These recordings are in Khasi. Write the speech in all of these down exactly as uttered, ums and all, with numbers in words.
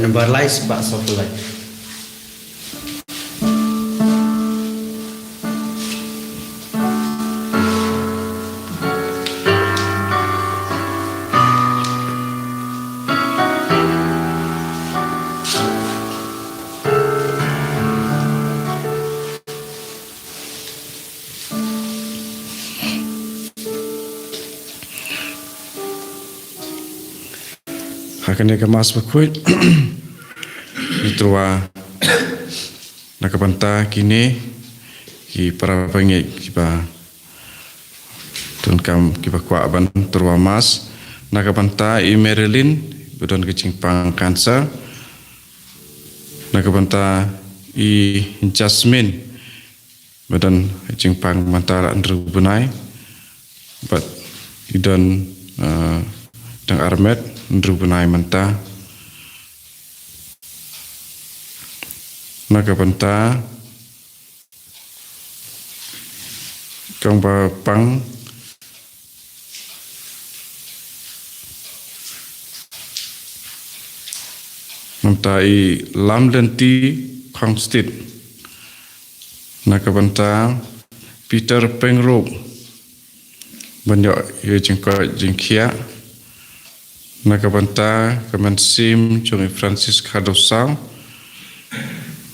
number lai spah saw phew lai. Ha kane ka Mass Bakhuid, ngi tyrwa na ka bynta kine ki para bangeit kiba donkam, kiba kwah ban tyrwa Mass, na ka bynta i Marilyn ba don ka jingpang cancer, na ka bynta i Jasmine ba don jingpang mynta la hynriew bnai, bad i don, eh, dang armet hynriew bnai mynta. Na ka bynta kong ba pang mynta i Lamlynti Khongstit. Na ka bynta Peter Pengruk ban ïoh ïa jingkoit jingkhiah. Na ka bynta ka mynsiem jong i Francis Khardewsaw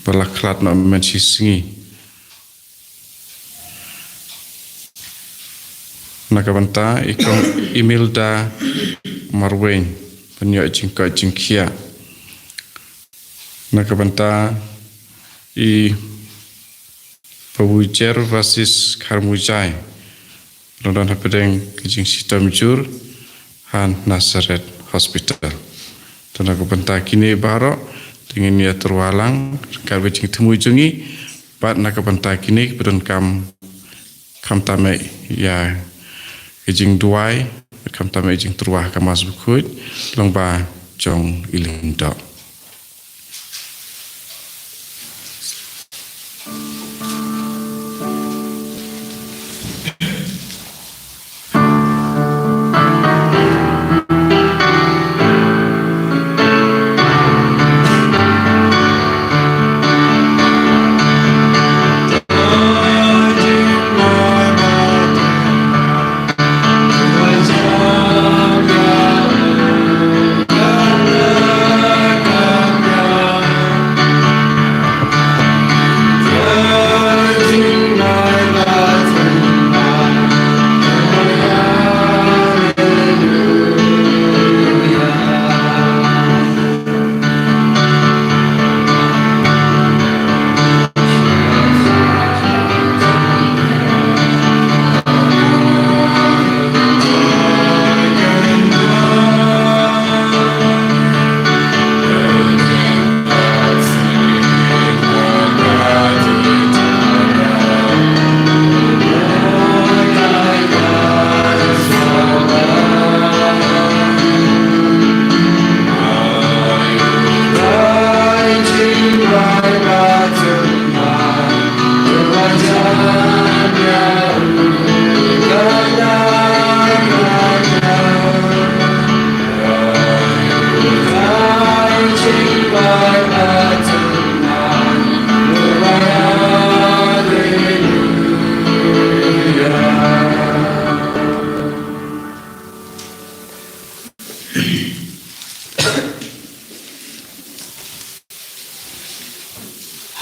ba la khlad noh mynshisngi. Na ka bynta i kong Imelda Marwein ban ïoh jingkoit jingkhiah. Na ka bynta i Babu Gervasis Kharmujai, la don hapdeng ka jingshitom jur ha Nazareth Hospital. Te na ka bynta kine baroh te ngin ïa tyrwa lang ryngkat bad jingthmu jong ngi, bad na ka bynta kine kiba donkam khamtam eh ïa ka jingduwai, khamtam eh jingtyrwa ha ka Mass Bakhuid lyngba jong i Lyngdoh.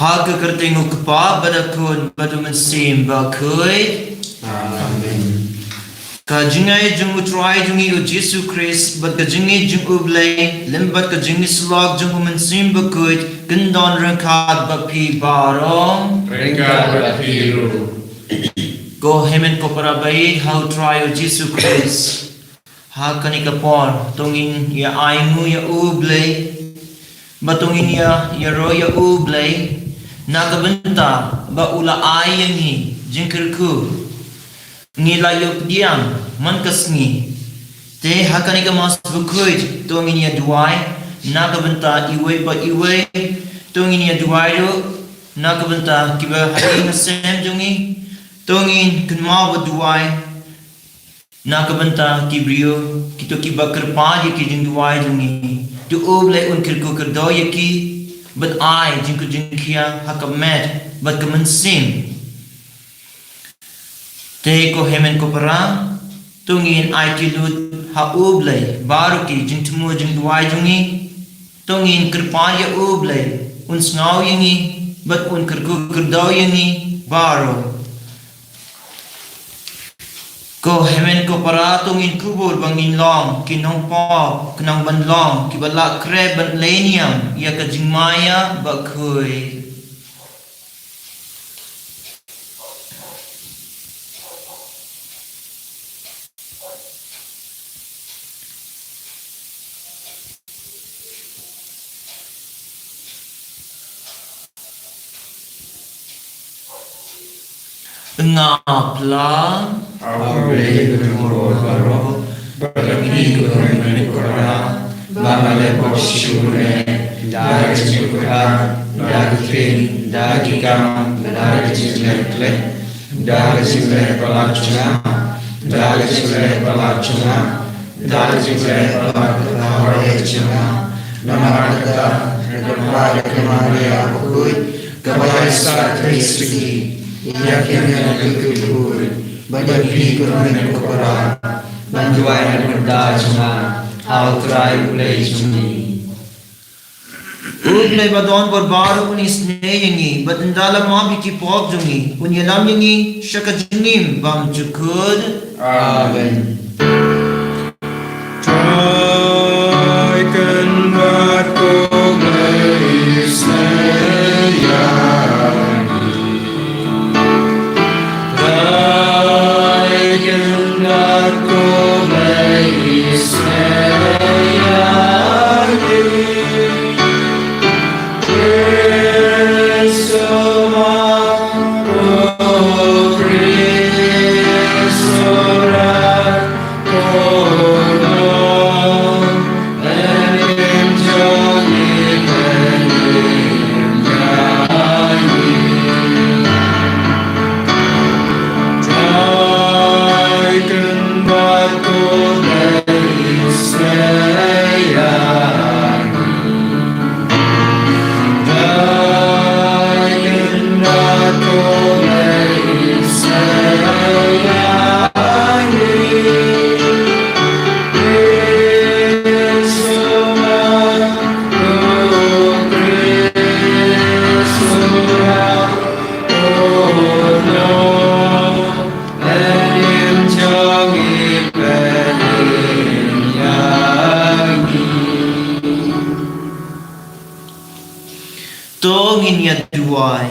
Ha ka kyrteng u Kpa bad u Khun bad u Mynsiem Bakhuid. Amen. Ka jingngeit jong u Trai jong ngi u Jisu Khrist bad ka jingngeit jong u Blei lem bad ka jingïasyllok jong u Mynsiem Bakhuid kin don ryngkat bad phi baroh. Ryngkat bad phi ruh. Ko hynmen ko para baieit ha u Trai u Jisu Khrist. Ha kane ka por to ngin ïa ainguh ïa u Blei, ba to ngin ïa ïaroh ïa u Blei na ka bynta ba u la ai ïa ngi jingkyrkhu. Ngi la ïoh pdiang man ka sngi. Te ha kane ka Mass Bakhuid to ngin ïa duwai na ka bynta iwei pa iwei. To ngin ïa duwai ruh na ka bynta kiba ha ïing ha sem jong ngi. To ngin kynmaw ba duwai na ka bynta ki briew, kito kiba kyrpad ïa ki jingduwai jong ngi. U Blei un kyrkhu kyrdoh ïa ki, bad ai jingkut jingkhiah ha ka met bad ka mynsiem. Te ko hynmen ko para, to ngin aiti lut ha U Blei baroh ki jingthmu jingduwai jong ngi. To ngin kyrpad ïa U Blei un sngew ïa ngi bad un kyrkhu kyrdoh ïa ngi baroh. Ko hynmen ko para, to ngin kubur ba ngin long ki nongpop, khnang ban long kiba lah khreh ban leh niam ïa ka jingmaïa bakhuid. Nga pla. Au Blei ka jong ka bor baroh, ba ka phi ka hynmen ka para, ba nga leh pop shisha ne, da ka jingkyrkhu, da ka ktien, da ki kam, da ka jingleh khleh, da ka jingleh palat jong nga, da ka jingleh palat jong nga, da ka jingleh palat jong nga. Namar kata, nga kyrpad ïa ka Maria bakhuid, kaba ïaisah trei sngewsih ïa ki hynmen ki khuid, bad ïa phi ko hynmen ko para, ban duwai na ka bynta jong nga ha U Trai U Blei jong ngi. U Blei ba don bor baroh un isynei ïa ngi, bad ynda la map ïa ki pop jong ngi, un ïalam ïa ngi sha ka jingim bymjukut. Amen. Trai kynbat ko Blei isynei ïa ngi. Trai kynbat ko Blei isynei ïa ngi. To ngin ïa duwai.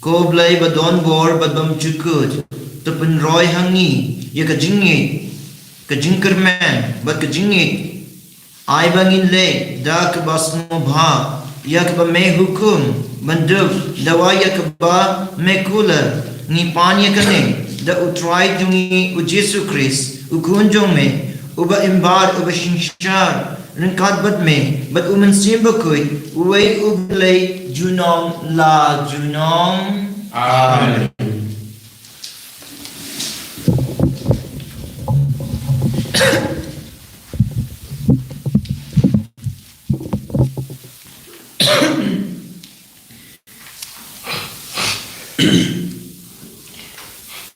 Ko Blei ba don bor bad bymjukut, to pynroi ha ngi ïa ka jingngeit, ka jingkyrmen bad ka jingngeit. Ai ba ngin leh da kaba sngewbha ïa kaba me hukum, ban dup dawa ïa kaba me kular. Ngi pan ïa kane da U Trai jong ngi U Jisu Khrist, U Khun jong me, uba im bad uba synshar ryngkat bad me bad U Mynsiem Bakhuid, uwei U Blei junom la junom. Amen.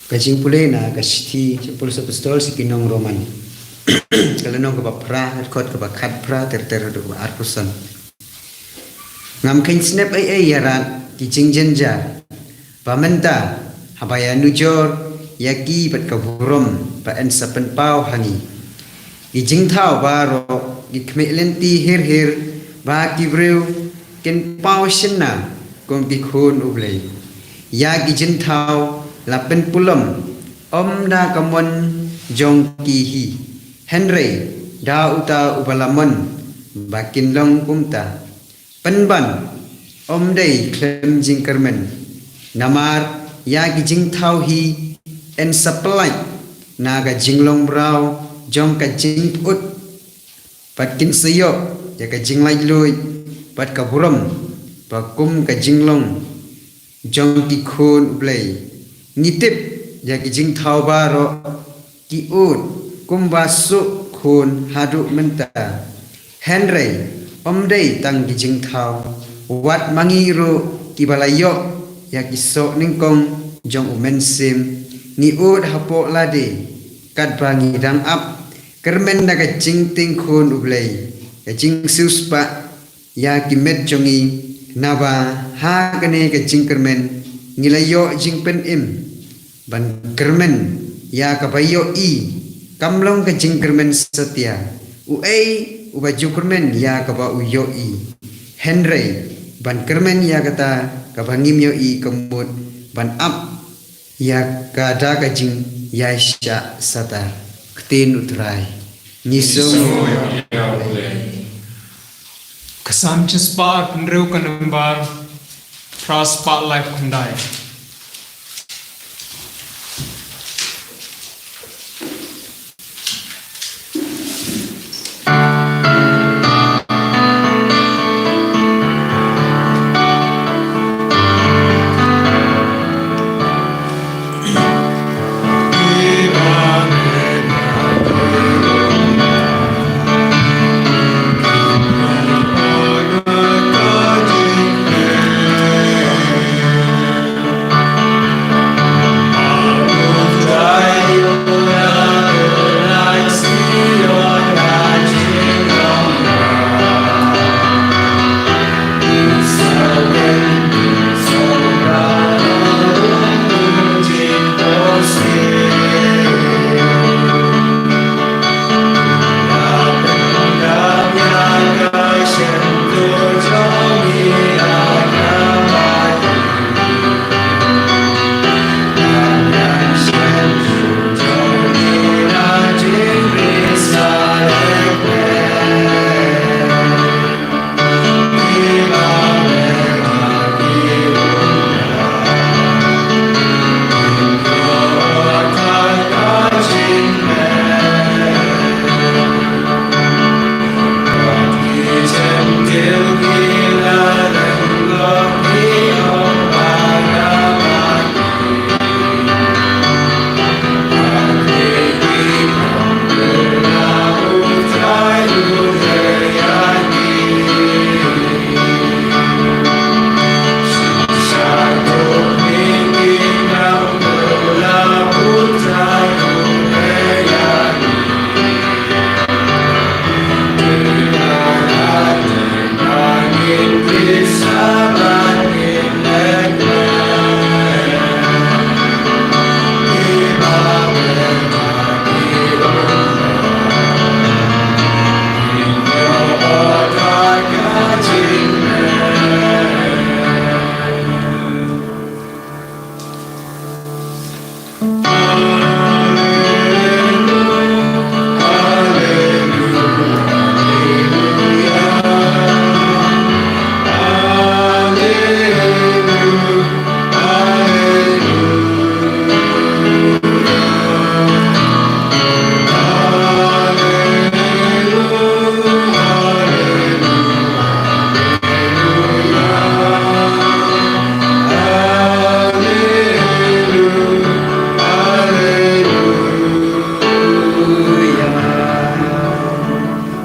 Ka jingpule na ka shithi jong u Paulus Apostol sha ki nong Roman. Ka lynnong kaba phra, dkhot kaba khatphra ter ter haduh kaba arphew san. Ngam kheiñ snep ei ei ïa rat ki jingjynjar ba mynta, haba ïanujor ïa ki bad ka burom ba yn sa pynpaw ha ngi. Ki jingthaw baroh ki khmih lynti hir hir ba ki briew kin paw shynna kum ki khun U Blei. Ïa ki jingthaw la pynpulom ym da ka mon jong ki hi, hynrei da uta uba la mon ba kin long kumta. Pynban ym dei khlem jingkyrmen, namar ïa ki jingthaw hi yn sa pyllait na ka jinglong mraw jong ka jingpyut, bad kin sa ïoh ïa ka jinglaitluid bad ka burom ba kum ka jinglong jong ki khun U Blei. Ngi tip ïa ki jingthaw baroh ki ud kumba suk khun haduh mynta. Hynrei ym dei tang ki jingthaw, wat ma ngi ruh kiba la ïoh ïa ki soh nyngkong jong u Mynsiem, ngi ud hapoh lade, katba ngi dang ap kyrmen da ka jingtieng khun U Blei, ka jingsiewspah ïa ki met jong ngi, naba ha kane ka jingkyrmen ngi la ïoh jingpynim ban kyrmen ïa kaba ïohi, kam long ka jingkyrmen satia. Uei uba ju kyrmen ïa kaba u ïohi? Hynrei ban kyrmen ïa kata kaba ngim ïohi, ka mut ban ap ïa ka da ka jingïaishah satia. Ktien U Trai. Ngi sngewbha. Ka Salm shispah arphew hynriew, ka nombar phra spah laiphew khyndai.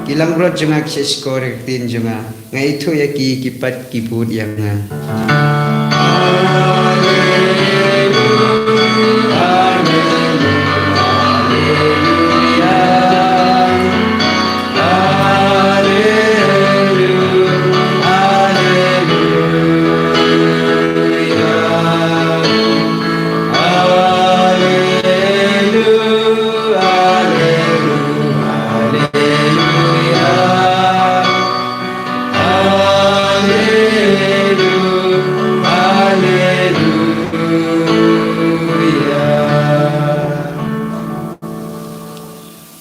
Ki langbrot jong nga ki shah shkor ïa ka ktien jong nga. Nga ithuh ïa ki, ki pat ki bud ïa nga.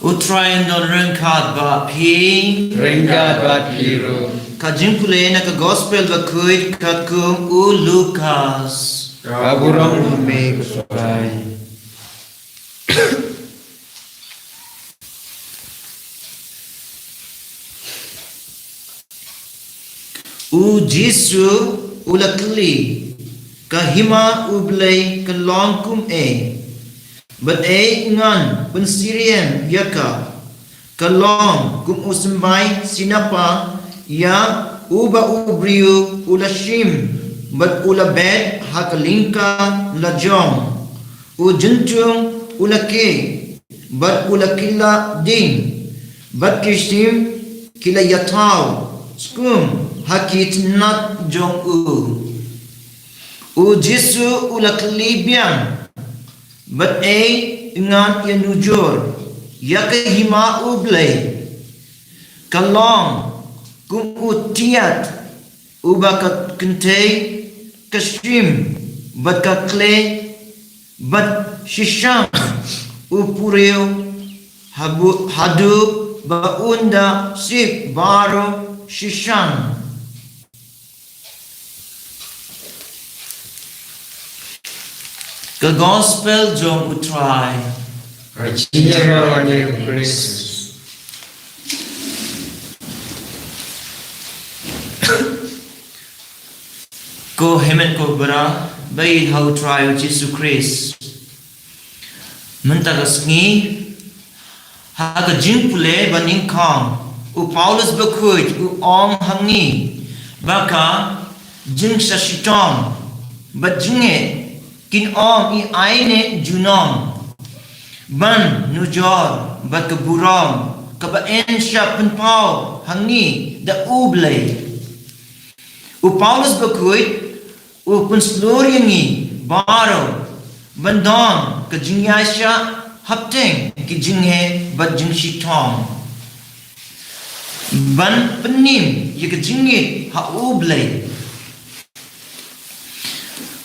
U Trai un don ryngkat bad phi. Ryngkat bad phi ruh. Ka jingpule na ka Gospel bakhuid katkum u Lukas. Ka burom ïa me ko Trai. U Jisu u la kylli, ka hima U Blei ka long kum ei, bad ei ngan pynsyriem ïa ka? Ka long kum u symbai sinapa ïa uba u briew u la shim bad u la bet ha ka lyngka lajong. U jyntung u la keh bad u la kylla ding, bad ki shim ki la ïathaw skum ha ki tnat jong u. U Jisu u la kylli biang, bad ei ngan ïanujor ïa ka hima U Blei? Ka long kum u tiat uba ka kynthei ka shim bad ka khleh bad shisha u puriu habu-, haduh ba un da sip baroh shisha. Ka Gospel jong U Trai. Ka jingïarap ïa U Khrist. Ko hynmen ko para ba ïeit ha U Trai U Jisu Khrist. Mynta ka sngi, ha ka jingpule ba nyngkong, u Paulus bakhuid u ong ha ngi ba ka jingshah shitom bad jingngeit kin ym ïai ne junom ban nujor bad ka burom kaba yn shah pynpaw ha ngi da U Blei. U Paulus bakhuid u pynshlur ïa ngi baroh ban don ka jingïaishah hapdeng ki jingeh bad jingshitom, ban pynim ïa ka jingngeit ha U Blei,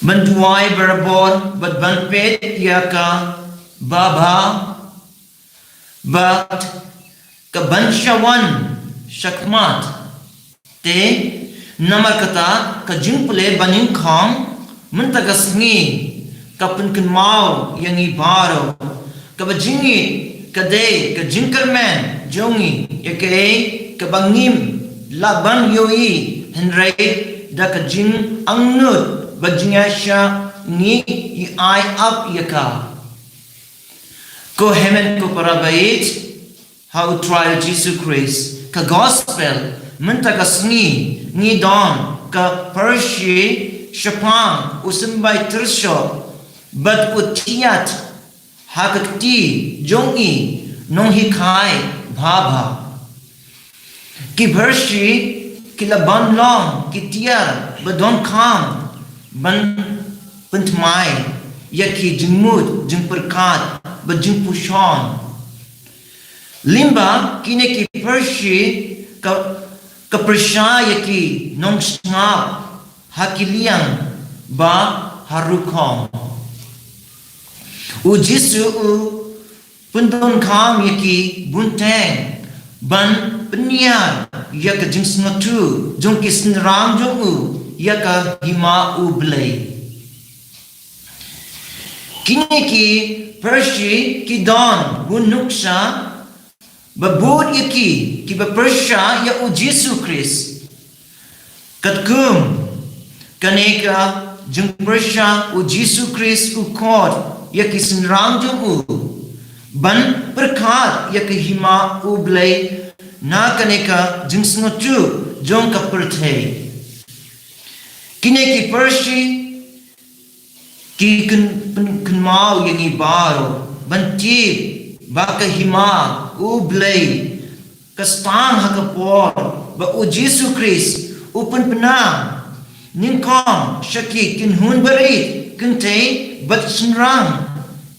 ban duwai barabor bad ban peit ïa ka babha bad ka ban shah wan shakhmat. Te namar kata ka jingpule ba nyngkong mynta ka sngi ka pynkynmaw ïa ngi baroh, kaba jingngeit ka dei ka jingkyrmen jong ngi ïa kaei kaba ngim lah ban ïohi, hynrei da ka jingangnud bad jingïaishah ngi ïai ap ïa ka. Ko hynmen ko para ba ïeit ha U Trai Jisu Khrist, ka Gospel mynta ka sngi ngi don ka pyrshah shaphang u symbai tyrshoh bad u tiat ha ka kti jong i nonghikai babha. Ki pyrshah ki la ban long ki tiar ba donkam ban pynthymmai ïa ki jingmut jingpyrkhat bad jingpuson. Lyngba kine ki pyrshah ka, ka pyrshah ïa ki nongsngap ha ki liang ba har rukom. U Jisu u pyndonkam ïa ki bun teng ban pynïar ïa ka jingsngewthuh jong ki synran jong u ïa ka hima U Blei. Kine ki pyrshah ki don bun nuksa ba bud ïa ki kiba pyrshah ïa U Jisu Khrist. Katkum kane ka jingpyrshah U Jisu Khrist u khot ïa ki synran jong u ban pyrkhat ïa ka hima U Blei na kane ka jingsngewthuh jong ka pyrthei. Kine ki pyrshah ki kyn-, pyn-, kynmaw ïa ngi baroh ban tip ba ka hima U Blei ka stang ha ka por ba U Jisu Khrist u pynpna nyngkong sha ki kynhun barit kynthei bad synran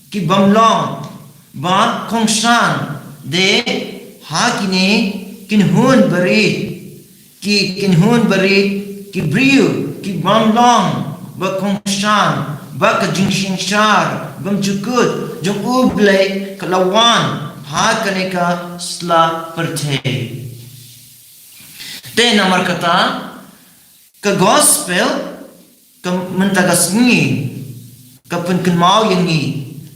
ki bym long ba kongsan. Te ha kine kynhun barit, ki kynhun barit, ki briew ki bym long ba kongsan, ba ka jingsynshar bymjukut jong U Blei ka la wan ha kane ka sla pyrthei. Te namar kata ka Gospel ka mynta ka sngi ka pynkynmaw ïa ngi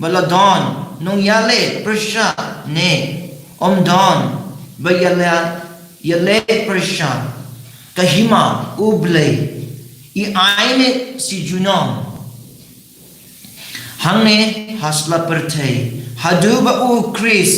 ba la don nongïaleh pyrshah ne ym don ba ïaleh, ïaleh pyrshah, ka hima U Blei i ai ne shi junom hangne ha sla pyrthei haduh ba U Khrist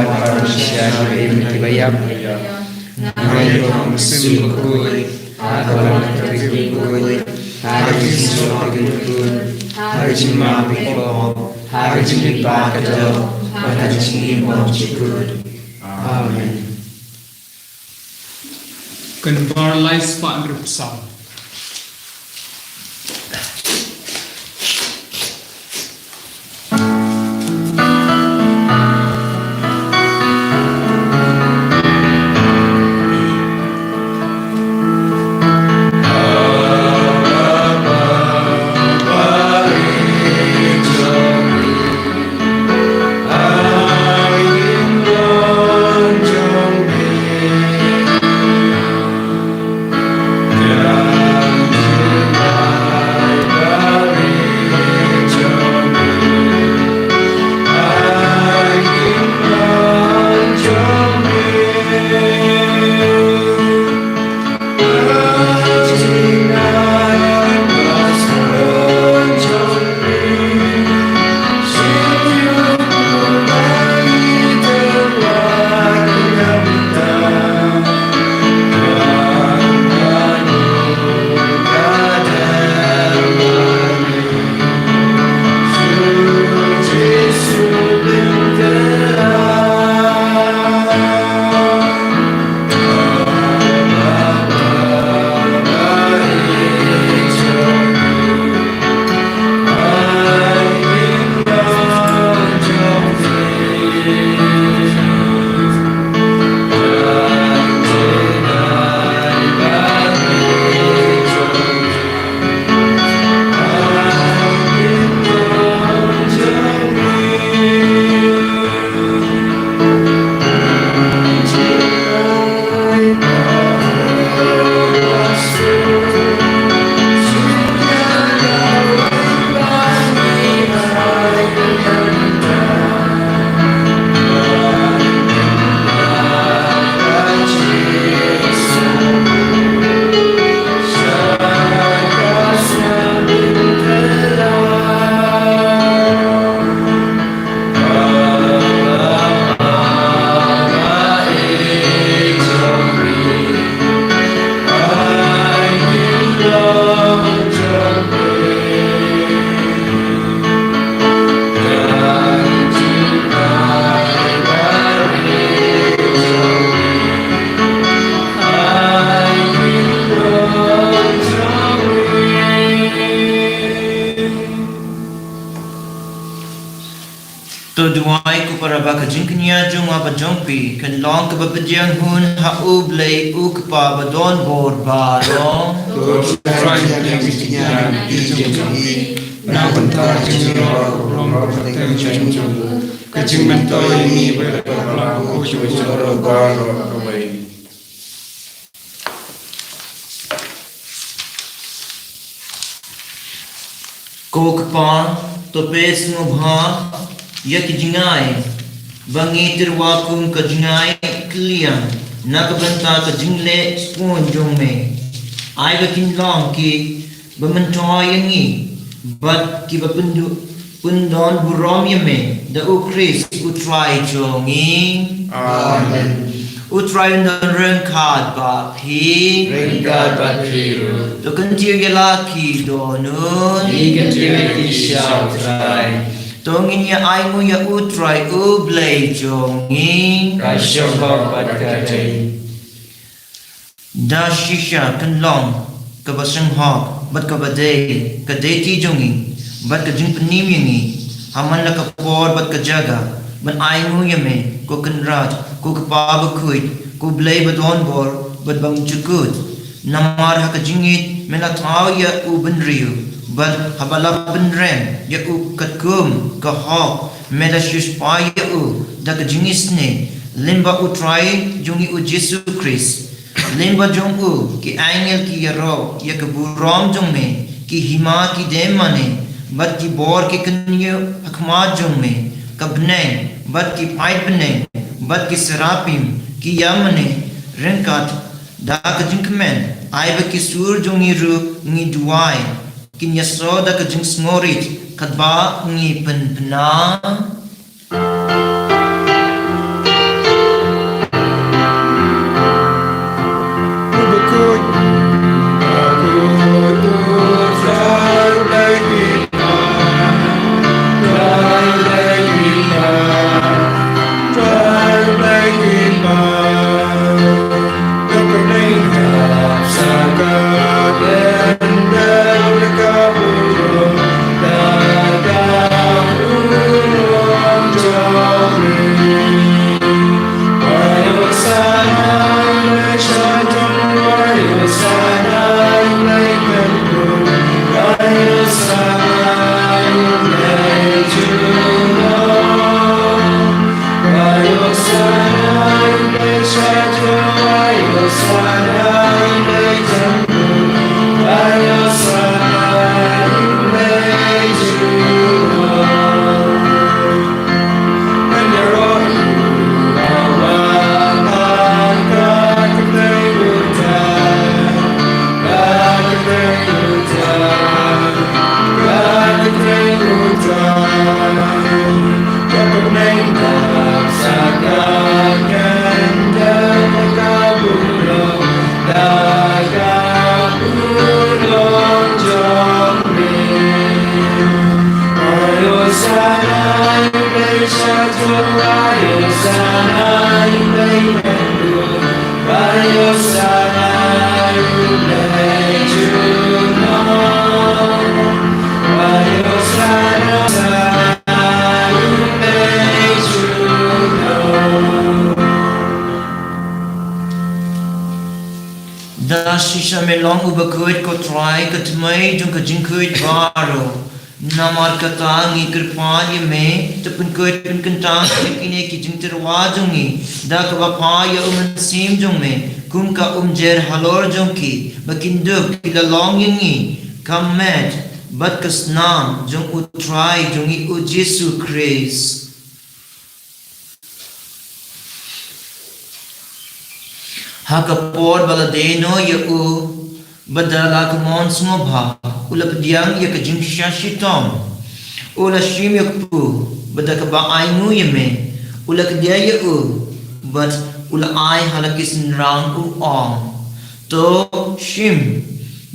Kynrad baroh shisha kiba im kiba ïap. Nga ïoh ha u Mynsiem Bakhuid, ha ka lad ka jong u Trai Bakhuid, ha ka jingsuk ka jong u Trai Bakhuid, ha ka jingmap ka jong u Trai Bakhuid, ha ka jingmihpat ka jong u Trai Bakhuid, ha ka jingim bymjukut. Amen. Kynbar lai spah hynriewphew saw. jingkñia jong nga bad jong phi kan long kaba pdiang hun ha U Blei U Kpa badonbor baroh. To Trai, pdiang jingkñia jong phi na ka bynta ka jingïaroh, ka jingmyntoi ïa ngi bad ïa baroh. Ko Kpa, to peit sngewbha ïa ki jingai ba ngi tyrwa kum ka jingai kylliang na ka bynta ka jingleh sngewbha jong me. Ai ba kin long ki ba myntoi ïa ngi bad ki ba pyndu- pyndonburom ïa me da U Khrist U Trai jong ngi. Amen. U Trai un don ryngkat bad phi. Ryngkat bad phi ruh. To kyntiew ïa la ki dohnud. Ngi kyntiew ïa ki sha U Trai. To ngin ïa ainguh ïa U Trai U Blei jong ngi. Ka shyllok bad ka dei. Da shisha kan long kaba sngewhok bad kaba dei ka duty jong ngi bad ka jingpynim ïa ngi ha man la ka por bad ka jaka ban ainguh ïa me, ko Kynrad, ko Kpa bakhuid, ko Blei badonbor bad bymjukut. Namar ha ka jingïeit me la thaw ïa u bynriew bad haba la pynrem ïa u katkum ka hok me la shu sipai ïa u da ka jingisynei. Lyngba U Trai jong ngi U Jisu Khrist, lyngba jong u ki angel ki ïaroh ïa ka burom jong me, ki hima ki dem mane bad ki bor ki kyñiuh ha khmat jong me. Ka bneng bad ki paid bneng bad ki serapim ki ïa mane ryngkat da ka jingkmen. Ai ba ki sur jong ngi ruh ngi duwai kin ïasoh da ka jingsngewrit katba ngi pynpna. Da shisha me long uba khuid, ko Trai, ka tmai jong ka jingkhuid baroh. Namar kata ngi kyrpad ïa me, to pynkhuid pynkyntang ïa kine ki jingtyrwa jong ngi da kaba phah ïa u Mynsiem jong me kum ka umjer halor jong ki, ba kin dup ki la long ïa ngi ka met bad ka snam jong U Trai jong ngi U Jisu Khrist. Ha ka por ba la dei noh ïa u, bad da la ka mon sngewbha, u la pdiang ïa ka jingshisha shitom. U la shim ïa u kpu, bad da kaba ainguh ïa me, u la kdiah ïa u, bad u la ai ha la ki synran, u ong: To shim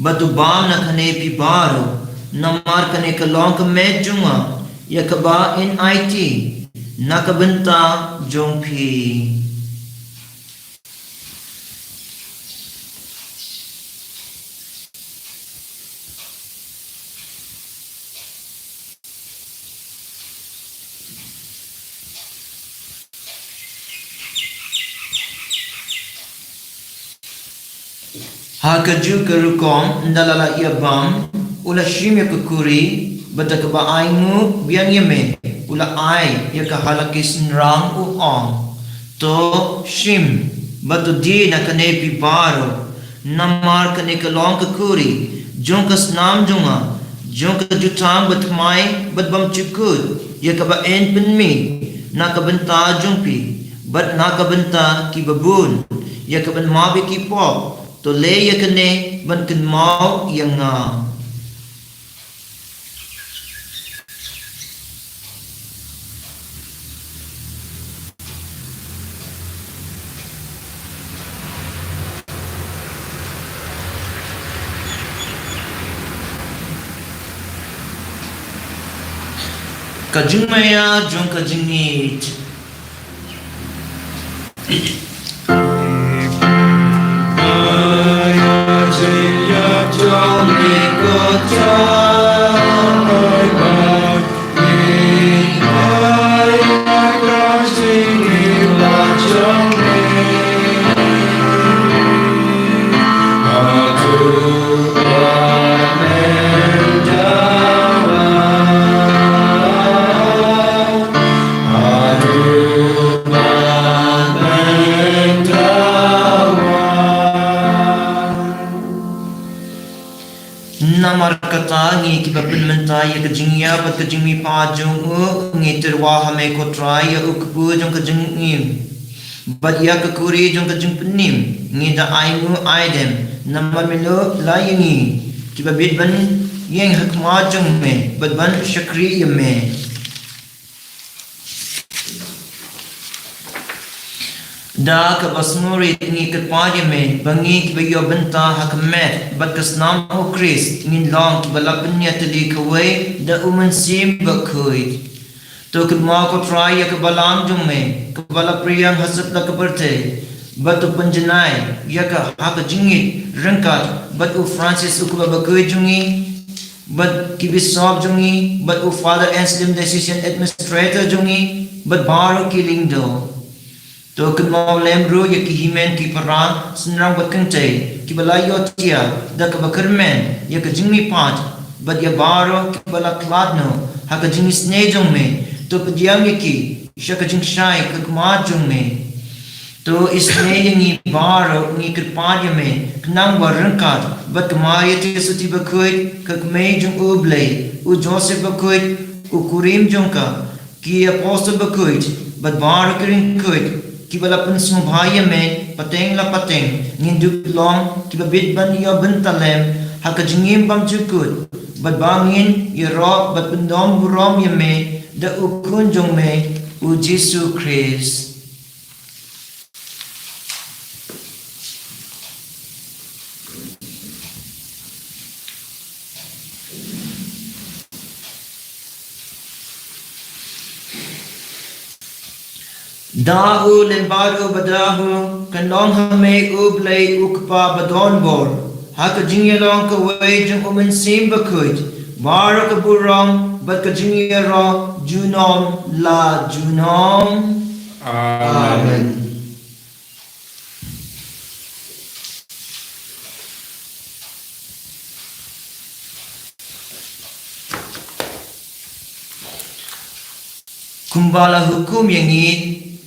bad to bam na kane phi baroh, namar kane ka long ka met jong nga, ïa kaba yn aiti na ka bynta jong phi. Ha kajuh ka rukom, ynda la la ïa bam, u la shim ïa ka kuri, bad da kaba ainguh biang ïa me, u la ai ïa ka ha la ki synrang, u ong: To shim, bad to die na kane phi baroh, namar kane ka long ka kuri jong ka snam jong nga, jong ka jutang bathymmai bad bymjukut, ïa kaba yn pynmih na ka bynta jong phi bad na ka bynta kiba bun, ïa kaban map ïa ki pop. To leh ïa kane ban kynmaw ïa nga. Ka jingmaïa jong ka jingngeit. Namar kata, ngi kiba pynmynta ïa ka jingïap bad ka jingmihpat jong u, ngi tyrwa ha me ko Trai, ïa u kpu jong ka jingim bad ïa ka kuri jong ka jingpynim, ngi da ainguh aidem, namar me la ïa ngi kiba bit ban ïeng ha khmat jong me bad ban shakri ïa me. Da kaba sngewrit ngi kyrpad ïa me ba ngi kiba ïoh bynta ha ka met bad ka snam u Khrist ngin long kiba la pynïatylli kawei da u Mynsiem Bakhuid. To kynmaw ko Trai ïa ka balang jong me kaba la pyrshang ha satlak ka pyrthei, bad to pynjanai ïa ka ha ka jingngeit ryngkat bad u Francis u kpa bakhuid jong ngi, bad ki bishop jong ngi, bad u Father Anselm, diocesan administrator jong ngi, bad baroh ki lyngdoh. To kynmaw lem ruh ïa ki hynmen ki para, synrang bad kynthei kiba la ïoh tia da kaba kyrmen ïa ka jingmihpat, bad ïa baroh kiba la khlad noh ha ka jingisynei jong me. To pdiang ïa ki sha ka jingshai ka khmat jong me. To isynei ïa ngi baroh, ngi kyrpad ïa me, khnang ba ryngkat bad ka Maria Theisotti bakhuid, ka Kmie jong u Blei, u Joseph bakhuid, u kurim jong ka, ki apostol bakhuid bad baroh ki riewkhuid kiba la pynsngewbha ïa me pateng la pateng, ngin dup long kiba bit ban ïoh bynta lem ha ka jingim bymjukut, bad ba ngin ïaroh bad pyndonburom ïa me da u Khun jong me, u Jisu Khrist. Da u lem baroh ba da u, kan long ha me u Blei u Kpa ba don bor, ha ka jingïalong kawei jong u Mynsiem Bakhuid, baroh ka burom bad ka jingïaroh junom la junom. Amen. Kumba la hukum ïa ngi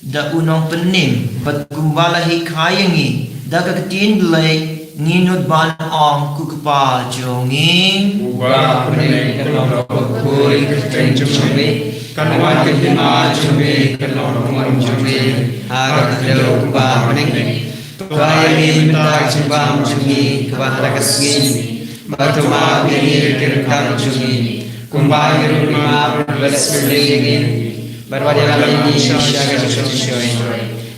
da u nongpynim, bad kumba la hikai ïa ngi da ka ktien Blei, ngin nud ban ong, ko Kpa jong ngi, uba ha bneng, kan long ka kyrteng jong me, kan wan ka hima jong me, kan long ka mon jong me ha ka khyndew kumba ha bneng. To ai ïa ngi mynta ka jingbam jong ngi kaba ha kata ka sngi, bad to map ïa ngi ki ryngkat jong ngi, kumba ngi ruh ngi map ïa kiba leh sngewsih ïa ngi, bad wat ïalam ïa ngi sha ka jingshoi,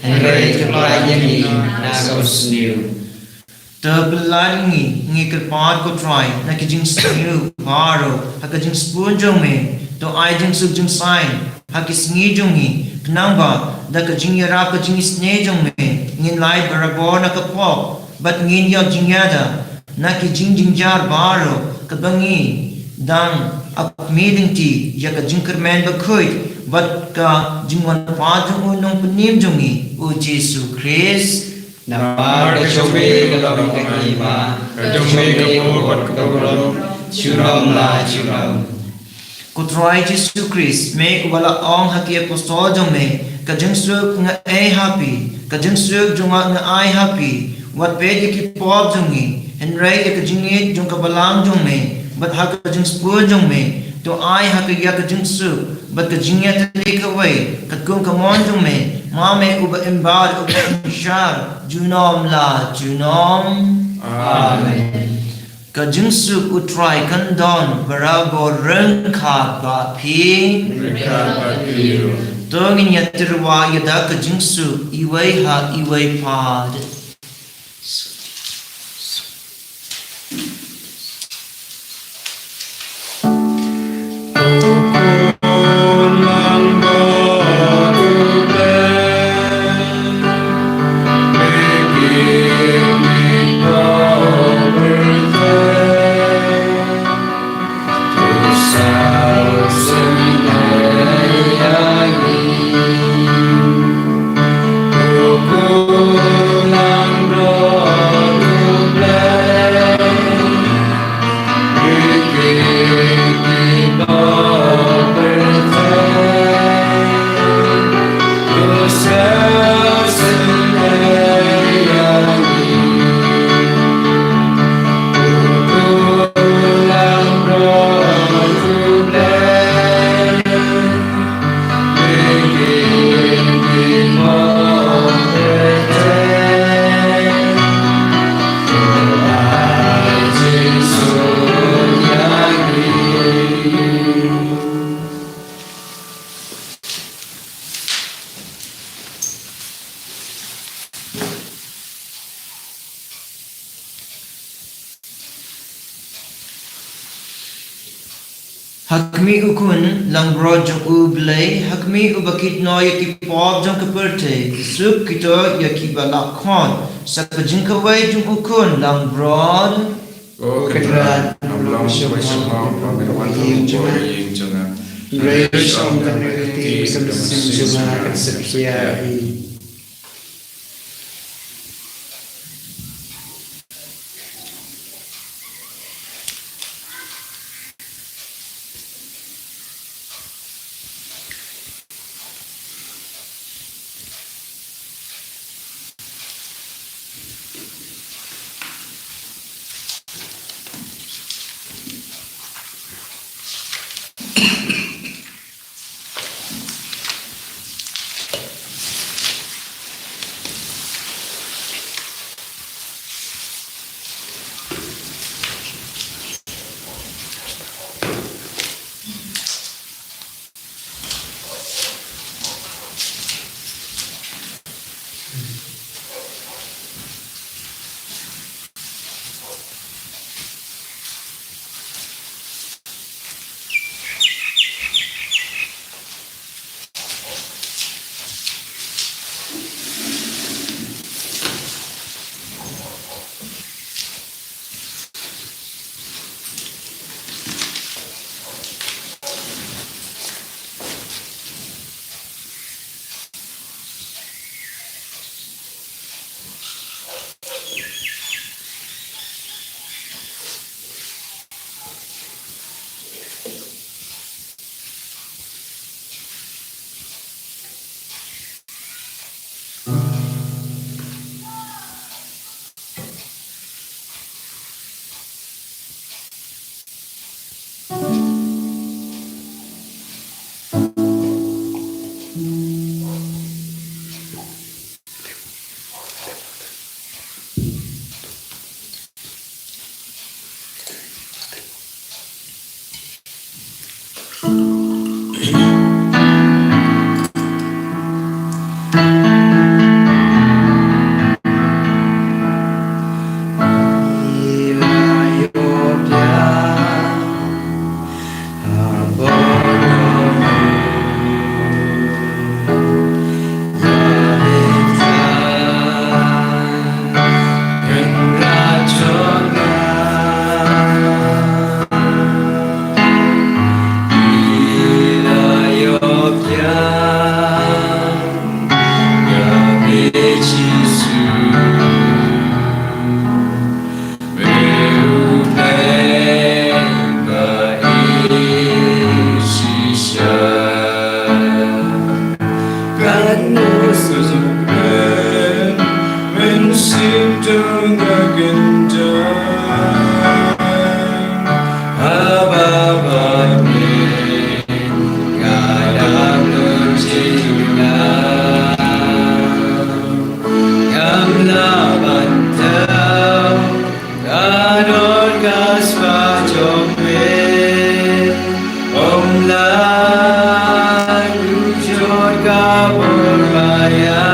hynrei to pyllait ïa ngi na ka basniew. To pyllait ïa ngi, ngi kyrpad ko Trai, na ki jingsniew baroh ha ka jingsbun jong me. To ai jingsuk jingsaiñ ha ki sngi jong ngi, khnang ba da ka jingïarap ka jingisynei jong me, ngin lait barabor na ka pop, bad ngin ïoh jingïada na ki jingjynjar baroh, kaba ngi dang ap mih lynti ïa ka jingkyrmen bakhuid bad ka jingwan pat jong u Nongpynim jong ngi, u Jisu Khrist. Namar ka jong me ka long ka hima, ka jong me ka bor bad ka burom, junom la junom. Ko Trai Jisu Khrist, me uba la ong ha ki apostol jong me, ka jingsuk nga ai ha phi, ka jingsuk jong nga nga ai ha phi, wat peit ïa ki pop jong ngi, hynrei ïa ka jingïeit jong ka balang jong me, bad ha ka jingsbun jong me, to ai ha ka ïa ka jingsuk, bad ka jingïatylli kawei, katkum ka mon jong me, ma me uba im bad uba im shar, junom la junom. Amen. Ka jingsuk U Trai kan don barabor ryngkat bad phi. Ryngkat bad phi ruh. To ngin ïa tyrwa ïa da ka jingsuk iwei ha iwei pat. Ha khmih, U Khun langbrot jong U Blei, ha khmih uba kit noh ïa ki pop jong ka pyrthei, suk kito ïa kiba la khot, sa ka jingkawei jong U Khun langbrot. Ko Kynrad, ngam long shuh ban wan ha ka ïing jong nga. Hynrei shu ong tang ïa ka kti, ka mynsiem jong nga kan sa pynhiar hi. Shim tung ka kynta. Haba bad me nga dang don jingkyrmen. Ngam lah ban thaw ka dohnud ka spah jong me. Ym lah kynjot ka bor ba ïa.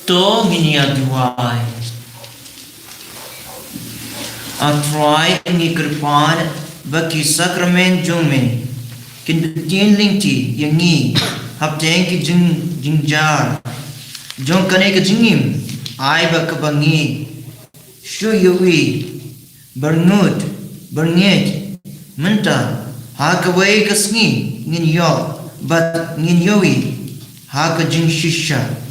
To ngin ïa duwai. A Trai, ngi kyrpad ba ki sakramen jong me kin pyntip lynti ïa ngi hapdeng ki jing, jingjar jong kane ka jingim. Ai ba kaba ngi shu ïohi byrngut byrngeit mynta, ha kawei ka sngi ngin ïoh bad ngin ïohi ha ka jingshisha.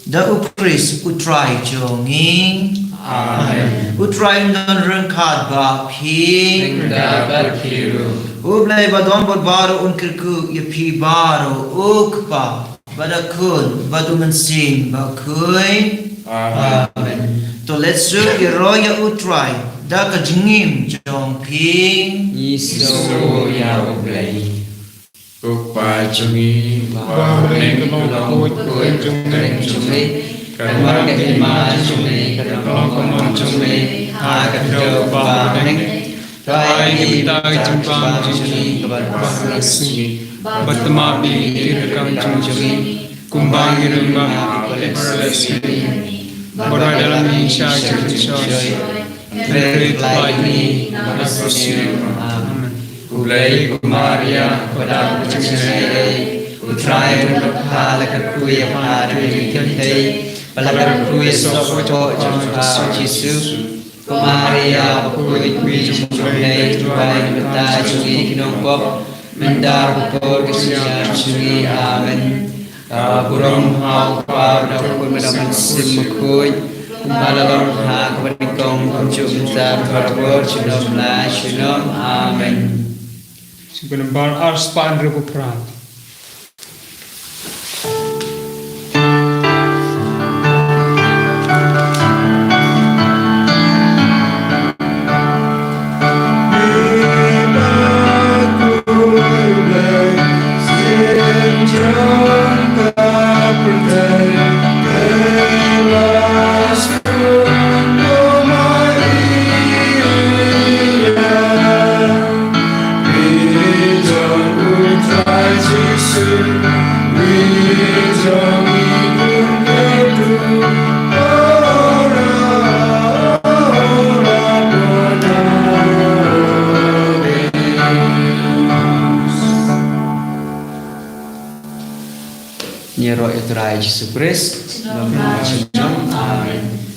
Da U Khrist U Trai jong ngi. Amen. U Trai un don ryngkat bad phi. Ryngkat bad phi ruh. U Blei ba don bad baroh un kyrkhu ïa phi baroh, U Kpa bad U Khun bad U Mynsiem Bakhuid. Amen. To let's suk ïaroh ïa U Trai. Da ka jingim jong phi, ngi sngew ïa U Blei. Ko Pa jong ngi, ba ha bneng ka long ka kyrteng jong me, ka long ka hima jong me, ka long ka mon jong me ha ka khyndew ba ha bneng. Ai ngi mynta ka jingbam jong ngi kaba ha ka sngi, bad tang map ïa ki riewkam jong ngi kumba ngi ruh ngi map ïa ki riewkam jong ngi, bad wat ïalam ïa ngi sha ka jingshoi, hynrei pynlait ngi na ka sngi. Amen. U Blei, U Maria, kaba dap ka jingïeit, U Trai u don bad pha, la kyrkhu ïa pha ha ki kynthei, bad la kyrkhu ïa u soh jong pha U Jisu. Ko Maria, bakhuid, khuid jong U Blei, to duwai ïa ngi mynta jong ngi ki nongpop, mynta bad ha ka por ka jingïap jong ngi. Amen. Ka burom ha U Kpa, bad ha U Khun, bad ha U Mynsiem Bakhuid, kumba la long ha kaba nyngkong, kumjuh mynta, bad barabor, junom la junom. Amen. Sngewbha nambar arspah hynriewphew phra. Ngi ïaroh ïa U Trai Jisu Khrist. Amen.